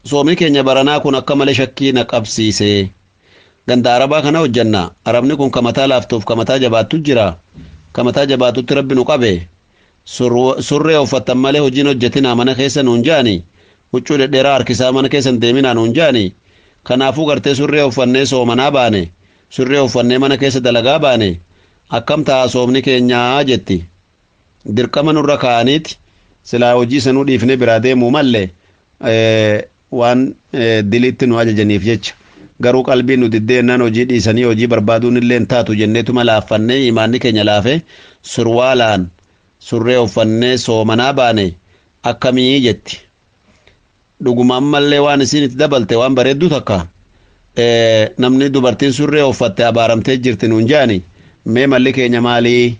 Soomni keenya baranaa kun akka malee shakkii na qabsiise. Ganda Arabaa kana hojjanna. Arabni kun kamataa laaftuuf kamataa jabaattu jira. Kamataa jabaatutti Rabbi nu qabe. Surree uffattan malee hojiin hojjetinaa mana keessa nuun jaani. Huccuu dhedheeraa harkisaa mana keessa hin deeminaa nuun jaani. Kanaafuu gartee surree uffannee soomanaa baane. Surree uffannee mana keessa dalagaa baane. Akkam ta'a soomni keenyaa jetti. Dirqama nurra kaa'aniiti. Silaa hojii sanuu dhiifnee biraa deemuu malee waan diliitti nu ajajaniif jecha. Garuu qalbiin nu diddee hojii dhiisanii hojii barbaaduun illee hin taatu jenneetuma laaffannee imaanni keenya laafe surwaalaan surree uffannee soomanaa baane akkamii jetti. Dhuguma ammallee waan isiin itti dabalte waan bareeddu takka namni dubartiin surree uffatte abaaramtee jirti nuun jaani, mee malli keenya maalii?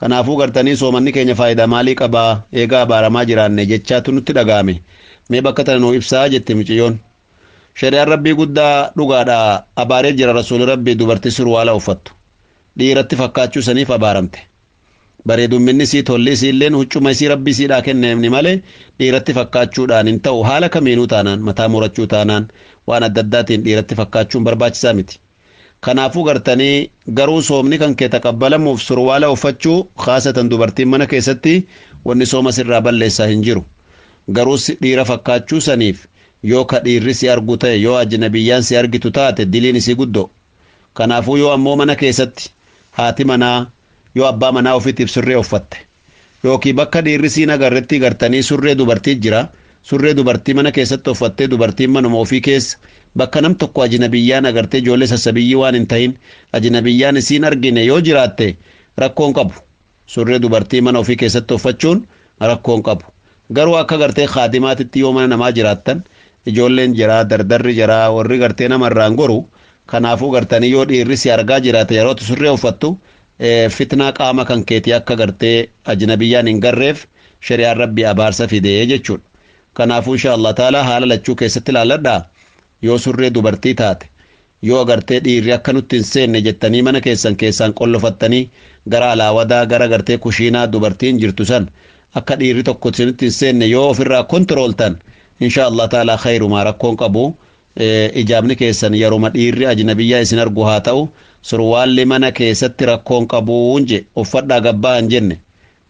Kanaafuu gartanii soomanni keenya faayidaa maalii qabaa eegaa abaaramaa jiraanne jechaatu nutti dhaga'ame. Mee bakka tana nuu ibsaa jetti mucayyoon. Shari'aan Rabbii guddaa dhugaadha, abaaree jira Rasuulli Rabbii dubartii surwaala uffattu. Dhiiratti fakkaachuu saniif abaaramte. Bareedumminni sii tolli isiilleen huccuma isii Rabbii siidhaa kenneemni malee dhiiratti fakkaachuudhaan hin ta'u. Haala kamiinuu taanaan, mataa murachuu taanaan, waan adda addaatiin dhiiratti fakkaachuun barbaachisaa miti. Kanaafuu gartanii garuu soomni kan kee taqabbalamuuf surwaala uffachuu kaasatan dubartiin mana keessatti wanni sooma sirraa balleessaa hin jiru. Garuu dhiira fakkaachuu saniif yoo ka dhiirri si argu ta'e, yoo ajnabiyyaan si argitu taate, diliin isii guddoo. Kanaafuu yoo ammoo mana keessatti haati manaa yoo abbaa manaa ofiitiif surree uffatte yookiin bakka dhiirri siin agarretti gartanii surree dubartii jira, surree dubartii mana keessatti uffattee, dubartiin manuma ofii keessa bakka nam tokko ajnabiyyaan agartee, ijoollee sassabiyyii waan hin ta'in ajnabiyyaan isiin argine yoo jiraatte, rakkoon qabu. Surree dubartii mana ofii keessatti uffachuun rakkoon qabu. Garuu akka gartee kaadimaatitti yoo mana namaa jiraattan, ijoolleen jiraa, dardarri jiraa, warri gartee namarraan goru. Kanaafuu gartanii yoo dhiirri si argaa jiraate yeroo surree uffattu, fitnaa qaama kan keetii akka gartee ajnabiyyaan hin garreef shari'aan Rabbii abaarsa fidee jechuudha. Kanaafuu insha Allah taala haala lachuu keessatti ilaalladhaa. Yoo surree dubartii taate, yoo agartee dhiirri akka nutti hin seenne jettanii mana keessan keessaan qollofattanii gara alaawadaa, gara gartee kushiinaa dubartiin jirtu san akka dhiirri tokko isinitti hin seenne yoo ofirraa kontirooltan, insha Allah taala khayrumaa, rakkoon qabu. Ijaabni keessan yeruma dhiirri ajnabiyyaa isin argu haa ta'u. Surwaalli mana keessatti rakkoon qabuun je uffadhaa gabbaa hin jenne.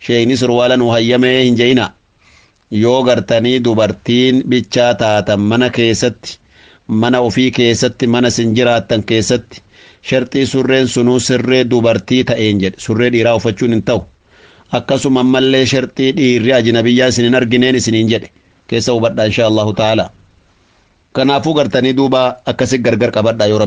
Sheeyni surwaala nu hayyamee hin je'ina. Yoo gartanii dubartiin bichaa taatan mana keessatti, mana ofii keessatti, mana isin jiraattan keessatti, sharxii surreen sunuu sirree dubartii ta'een jedhe. Surree dhiiraa uffachuun hin ta'u. Akkasuma ammallee sharxii dhiirri ajnabiyyaa isin hin argineen isiniin jedhe keessa hubadhaa insha Allahu ta'ala. Kanaafuu gartanii duuba akkasi gargar qabadhaa yoo